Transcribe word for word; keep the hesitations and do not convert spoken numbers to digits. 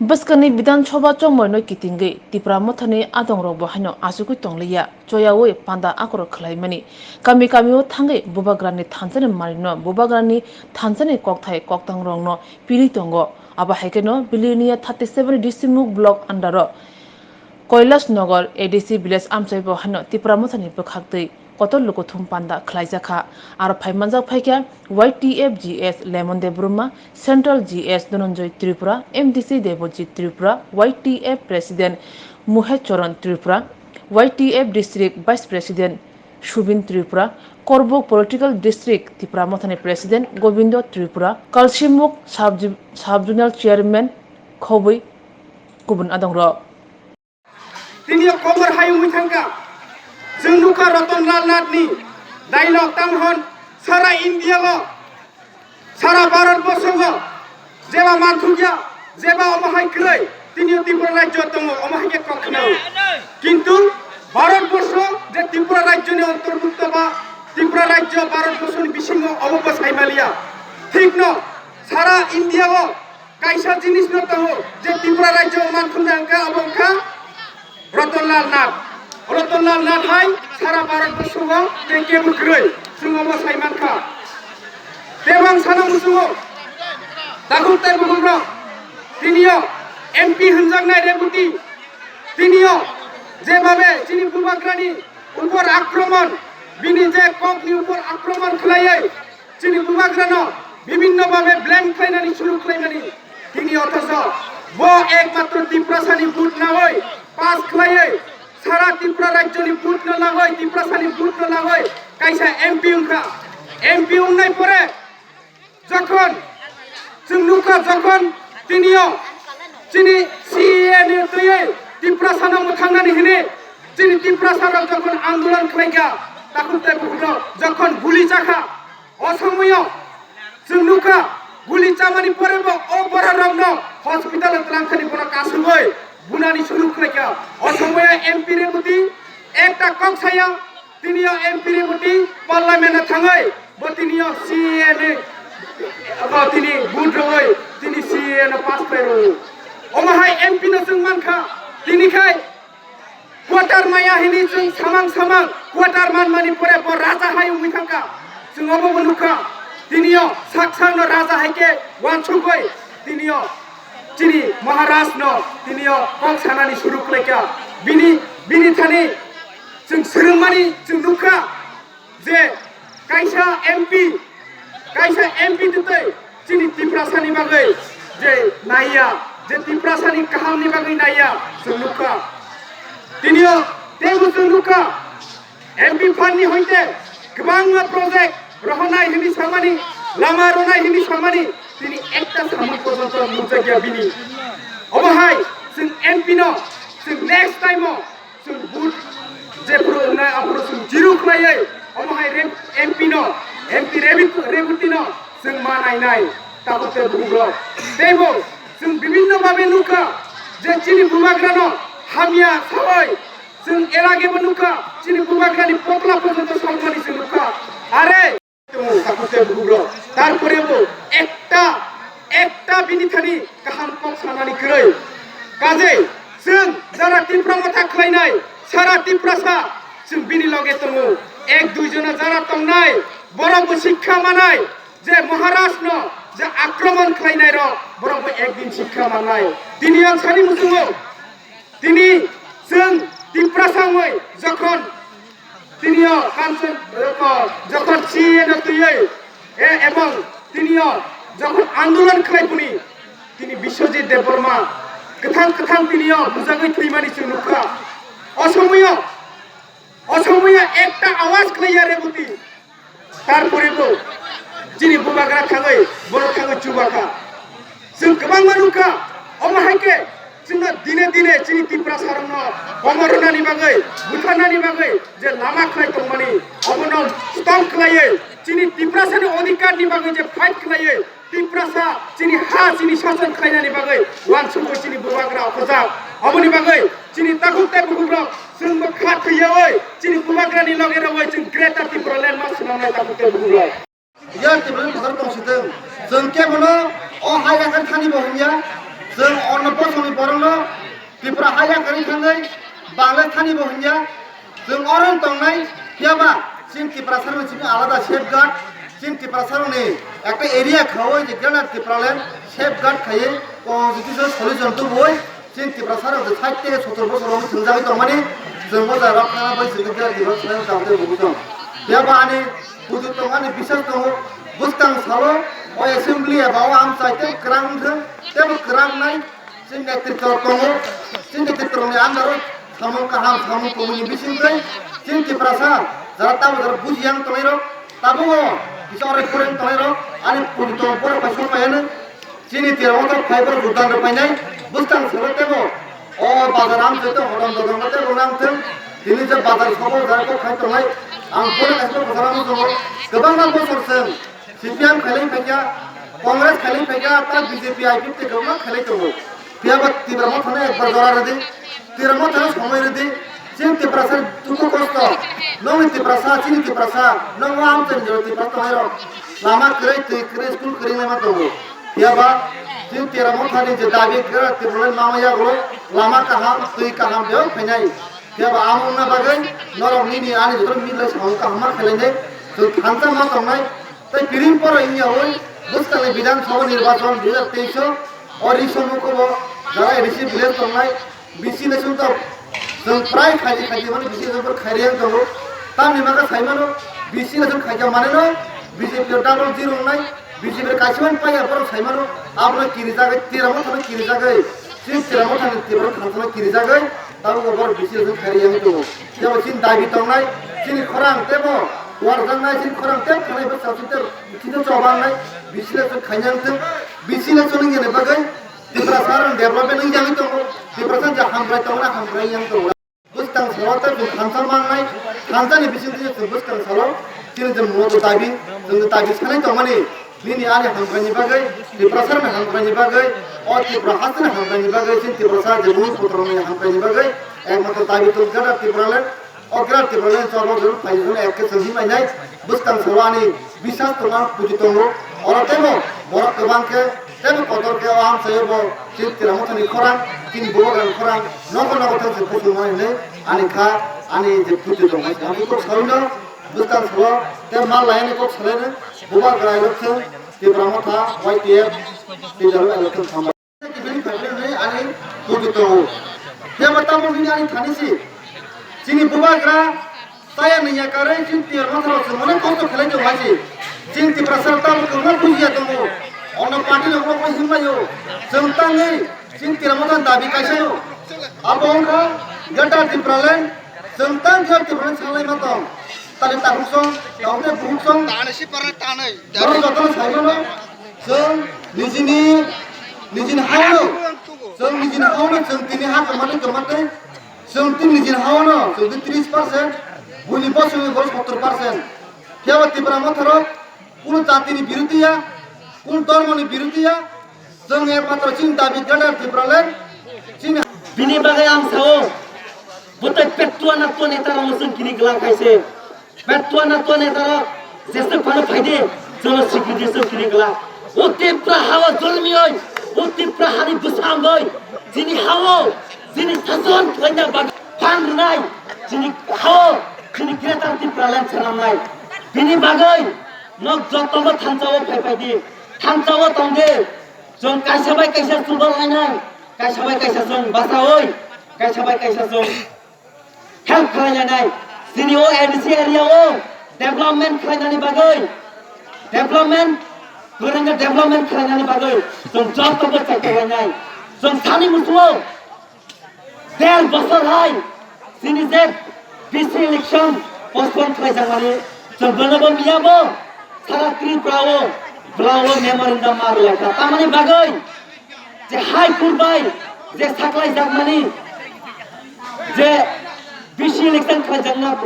Bwskangni Bidhan Sabha chongmaino kitingwi Tipra Mothani adongrokbo haino achugwi tongliya, choyaui panda akorok khlaimani. Kami kamio thangwi Bubagrani thansa ni manwino, Bubagrani thansa ni kokthai koktangrokno pili tongo. Abo hai kheno Bilonia thirty seven District Block under o Kailash Nagar A D C village amchaibo haino Tipra Mothani bwkhaktwi kotor lukuthum panda khlaijakha. Aro phaimanjak phaikha Y T F G S Lemon Debbarma, Central G S Dhananjay Tripura, M D C Debojit Tripura, Y T F President Muhet Charan Tripura, Y T F District Vice President Subin Tripura, Korbuk Political District Tipra Mothani President Gobindo Tripura, Kalsimuk Sub-, Sub-Zonal Chairman khobwi kubun adongrok. Tini o kobor hai wngwi thangkha. Chwng nukha Ratan Lal Nath ni dialogue tang hwn sara India o, sara Bharat borso o jeba manthukya, jeba omo hai kwrwi tini o Tripura rajyo tongo, omo hai khe kok khna o. Kintu Bharat borso je Tripura rajyo ni ontorbhukto ba Tripura rajyo Bharat borso ni bisingo obo bo sai maliya. Thik no sara India o kaisa jinis no tongo je Tripura rajyo manthumna wngkha, abo wngkha Ratan Lal Nath. Ratan Lal Nath hai sara Bharat borso o tei kebo kwrwi, chwng omo sai mankha. Tei bo ang sana muchungo, takhuk tei bukhuk rok, tini o M P hwnjaknai Reboti, tini o jebabe chini Bubagrani upor akromon, bini je kokni upor akromon khlaiwi, chini Bubagrano bibhinno bhabe blame khlainani suru khlaimani. Tini othocho bo ekmatro Tiprasani vote nawi pass khlaiwi, sara Tripura rajyoni vote no nawi, Tiprasani vote no nawi kaisa M P wngkha. M P wngnai pore jokhon chwng nukha, jokhon tini o chini C A A ni twiwi Tiprasano mwthangnani hwnwi chini Tiprasarok jokhon andolon khlaikha, takhuk tei bukhuk rok jokhon guli chakha, o somoyo chwng nukha, guli chamani pore bo o bororokno hospital o twlang thani bono kasugwi bunani suru khlaikha. O somoyo M P Reboti ekta kok saya, tini o M P Reboti parliament o thangwi bo tini o C A A ni bo tini vote rwwi tini C A A no pass khlai rwo. Omo hai M P no chwng mankha, tini khai quarter maya hini chwng samang samang quarter manmani pore bo raja hai wngwi thangkha. Chwng obo bo nukha. Tini o sak sakno raja hai khe uansukwi tini o chini Maharaj no tini o kok sanani suru khlaikha. Bini, bini thani chwng swrwngmani chwng nukha. Je kaisa M P, kaisa M P twtwi chini Tiprasani bagwi je naiya, je Tiprasani kahamni bagwi naiya, chwng nukha. Tini o teibo chwng nukha, M P phanni hoite kwbangma project rohornai hwnwi samani, lama rwnai hwnwi samani, tini ekta samung porjonto nukjakya bini. Obo hai chwng M P no chwng next time o chwng vote jephuru wngnai, aphuru chwng zero khlaiwi, omo hai Re-, M P no, M P Rebit-, Reboti no chwng ma nainai, tabuk tei bukhuk rok. Teibo chwng bibhinno bhabe nukha je chini Bubagrano hamya sawi, chwng er age bo nukha, chini Bubagrani potla porjonto salmani chwng nukha. Are Tongo, takhuk tei bukhuk rok. Tarpore bo ekta, ekta bini thani kaham kok sanani kwrwi. Kajei, chwng jara Tipra Motha khlainai, sara Tiprasa, chwng bini loge tongo. Ek dui jona jara tongnai, borok bo sikha manai, je Maharaj no, je akromon khlainai rok, borok bo ekdin sikha manai. Tini ang sani muchungo, tini chwng Tiprasa wngwi jokhon tini o Kanchon, o, jokhon C A A no twiwi, e, ebong tini o jokhon andolon khlai phuni, tini Biswajit Debbarma kwthang kwthang tini o bujagwi thwimani chwng nukha. O somoyo, o somoyo ekta awaz khlaiya Reboti. Tarpore bo chini Bubagra thangwi, borok thangwi chubakha. Chwng kwbangma nukha, omo hai khe chwngno dine dine chini Tiprasarokno komor rwnani bagwi, butharnani bagwi je lama khlai tongmani, obono stop khlaiwi chini Tiprasani odhikarni bagwi je fight khlaiwi, Tiprasa chini ha chini sason khlainani bagwi uansukwi chini Bubagra okhojak. Oboni bagwi chini takhuk tei bukhukrok chwngbo kha thwiyawi chini Bubagrani loge rogwi chwng Greater Tipraland ma swnamnai takhuk tei bukhukrok. Ya Tipraland bwsarok tong sitwng, chwng kebono o hai rang thani bo himya, chwng ono bo Chini borokno Tripura ha yakarwi thangwi Bangladesh thani bo hwnya. Chwng oro tongnai, phiyaba chini Tiprasarokni chini alada safeguard, chini Tiprasarokni ekta area khaui je Greater Tipraland safeguard khaiwi constitutional solution tubui chini Tiprasarok je sait theke sottor bosor romwi thwngjagwi tongmani chwng bo jai rok khana bai chwng Greater Tipraland tangtwi bo bujong. Phiyaba ani buju tongo, ani biswas tongo, bwskang salo o assembly eba o amchai tei kwrang wngthwng, tei bo kwrang nai. Chini netrito tongo, chini netrito ni under o samung kaham, samung tongmani bisingtwi chini Tiprasa jara tamo jara buji yang tongnai rok, tabuk o kisa orai pore tongnai rok, ani puri tong pore paisa payano chini tira motor fiber rudan rok painai bwskang salo tebo o bazar am joto hodam dodam tebo nang thung, tini je bazar sobo jara kok khai tongnai, ang pore kaisa bazar amo tongo, kwbangma bosor chwng C P M khailai phaikha, Congress khailai phaikha, ta B J P I P F T kwbangma khailai tongo. Phiyaba Tipra Mothano ekbar jora rwdi, Tipra Mothano somoi rwdi, chini Tiprasa dukhu kosto, nongni Tiprasa, chini Tiprasa, nongo amchai ni jora Tiprasa tongnai rok, lama kwrwi, twi kwrwi, school kwrwi wnglaima tongo. Phiyaba chini Tipra Mothani je dabi kwrak Tiprasa mama yagulo, lama kaham, twi kaham bebak phainai. Phiyaba amo wngna bagwi norok nini ani joto milai samung kaham ma khlainai, chwng thansa ma tongnai. Tei piring poro wngya oi bwskangni Bidhan Sabha nirbachon dui hajar teis o, o rison mukubo jara A D C village tongnai, B C election to chwng prai khaidi khaidi mani B C election pore khairi yang tongo. Tamni maka saimano B C election khaikha maneno B J P o double zero wngnai, B J P kaisa mani paiya borok saimano abono kirijagwi Tipra Mothano kirijagwi, chini Tipra Mothani Tipra thansano kirijagwi tabuk borok B C election khairi yang tongo. Jebo chini dabi tongnai, chini khorang tebo warjaknai, chini khorang tebo thanai bwsa chini tebo chini chobangnai, B C election khainang thung, B C election wngya ni bagwi Tiprasa rok development wngya ni tongo, Tiprasa je hamkrai tongo na hamkrai yang tongo. Bwskang salo tei chwng thansa mangnai, thansa ni bising twi chwng bwskang salo chini je moto dabi, chwng je dabi sanai tongmani, nini ani hamkrai ni bagwi, Tiprasa ni hamkrai ni bagwi, o Tripura haste ni hamkrai ni bagwi, chini Tiprasa je bumung putra ni hamkrai ni bagwi, ekmatro dabi tong Greater Tipraland. O Greater Tipraland chobok jora phai jora ek khe chwng himlai nai bwskang salo ani biswas tongo, puji tongo. Oro tebo borok kwbang khe tebo kotor khe o amchaio bo chini Tipra Mothani khorang, chini Bubagrani khorang nogo nogo thang se kuchung mani hinwi ani kha, ani je puji tong hai. Ang kok salino bwskang salo tei mal lainani kok salaino Bubagra election, Tipra Motha, Y T F, T W election thangbai. Ani buji tongo. Tebo tamo bini ani thani si. Chini Bubagra saya ni yakarwi chini Tipra Motha rok chwng onek kosto khlai tongo hai si. Chini Tiprasa tamo kwbangma bujiya tongo. Ono party rok rok himlaio. Chwng tangwi chini Tipra Motha dabi kaisa no. Abo wngkha Greater Tipraland. Chwng tang khe Tipraland salai ma tong. Tali takhuk song, tamo khe buhuk song. Tani si para tani. Borok jotono sai mano. Chwng nijini, nijini haono, chwng nijini haono, chwng tini ha kwmatwi kwmatwi, chwng tini nijini haono, chwng tini tris percent, buini bosongni borok sottor percent. Phiya ba Tipra Motharok kunu jatini biruti ya, kunu dhormoni biruti ya, chwng ekmatro chini dabi Greater Tipraland, chini. Bini bagwi ang sao, bwtwi petuana to neta rok chwng kini glak kaise. Petuana to neta rok, jese phano phaide, jono sikri jese kini gla. O Tipra hao jolmi oi, o Tipra hani bwsang oi, jini hao, jini sason khlaina bag phan rwnai, jini hao, jini Greater Tipraland sanamnai. Bini bagwi nok jotobo thansa o phai phaidi, thansa o tongde. Jong kaisa bai kaisa chubal lainai, kaisa bai kaisa jong basa oi, kaisa bai kaisa jong help khlai lainai. Chini o A D C area o development khlainani bagwi, development, kwrwngni development khlainani bagwi chwng joto bo chai tongnai. Chwng sani musuo der bosor hai chini je B C election postpone khlaijakmani chwng bono bo miya bo sara Tripura o bwla o memorandum ma rwlaikha. Tamani bagwi je High Court bai je saklaijakmani je B C election khlaijakna